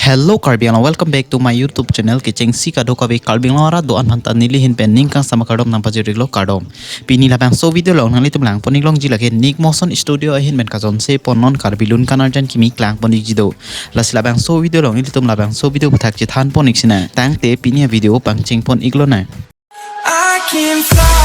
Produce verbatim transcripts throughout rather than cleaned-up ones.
Hello Karbi Anglong, welcome back to my YouTube channel. Kechengsi kadokave Karbi Anglong arat do-an aphanta neli ahin pen ning kangsam akardom nangpajir-iklo, kardom. Pini labangso video along nanglitum langpon-iklongji lake Nick Motion Studio ahin pen kachonsepo non Karbi Lun Kan Arjan kimi klangpon-ikji do. Lasi labangso video along ilitum labangso video aputhak chethanpon-ik sinang. Tangte pini avideo pangchengpon-iklonang. I can fly.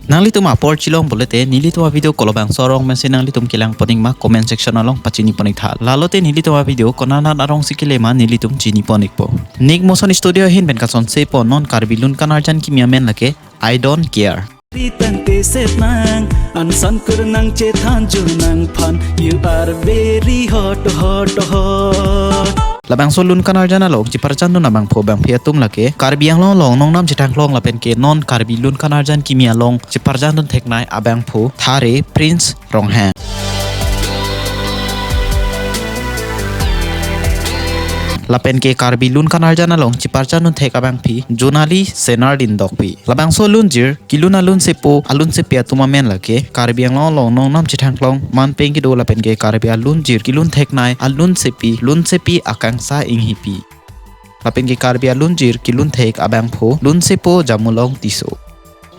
Nanglitum apor chelong pulote nelitum avideo kolobangso arong pensi nanglitum kelangpon-ik ma comment section along pachinipon-ik tha. Lalote nelitum avideo konat arongsi kele ma nelitum chinipon-ikpo. Nick Motion Studio ahin pen kachonsepo non Karbi Lun Kan Arjan kimi amen lake I Don't Care. Ri tangte set nang, ansan kur nang chethan ju nang phan, you are very hot, hot, hot. Labangso Lun Kan Arjan along cheparjandun abangphu abangphi atum lake Karbi Anglong along nongnam chethangklong lapen ke non Karbi Lun Kan Arjan kimi along cheparjandun theknei abangphu Thare Prince Ronghang. Lapen ke Karbi Lun Kan Arjan along cheparjandun thek abangphi Jonali Senardin Dokpi. Labangso alunjir, kelun alunsepo, alunsepi atum amen lake Karbi Anglong along nongnam chethangklong manpeng kedo lapen ke Karbi alunjir kelun theknei alunsepi, lunsepi Akangsha Enghipi. Lapen ke Karbi alunjir kelun thek abangphu lunsepo Jamulong Tisso.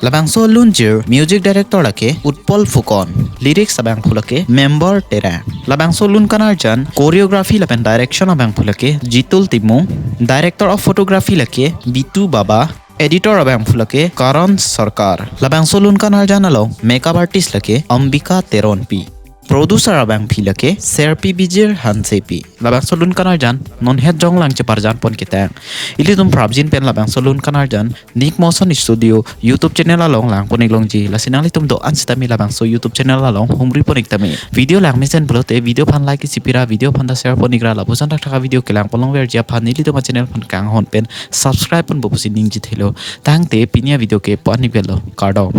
Labangso alunjir music director lake Utpal Fukan, lyrics abangphu lake Member Terang. Labangso Lun Kan Arjan choreography lapen direction abangphu lake Jitul Timung, director of photography lake Bitu Baba, editor abangphu lake Karan Sarkar. Labangso Lun Kan Arjan along makeup artist lake Ambika Teronpi. Producer abangphi lake Serpi Bijir Hansepi. Labangso Lun Kan Arjan non het jonglang cheparjanpon ketang. Ilitum prapjin pen labangso Lun Kan Arjan Nick Motion Studio YouTube channel along langpon-iklongji. Lasi nanglitum do-an sitame labangso YouTube channel along humripon-ik tame. Video langmesen pulote video aphan like isi pira, video aphan ta share pon-ikra, lapuson thakthak avideo kelangpon longverji aphan nelitum achannel aphan kanghon pen subscribe ponpo pusi ningjethelo. Tangte pini avideo ke pu-an-ik velo. Kardom.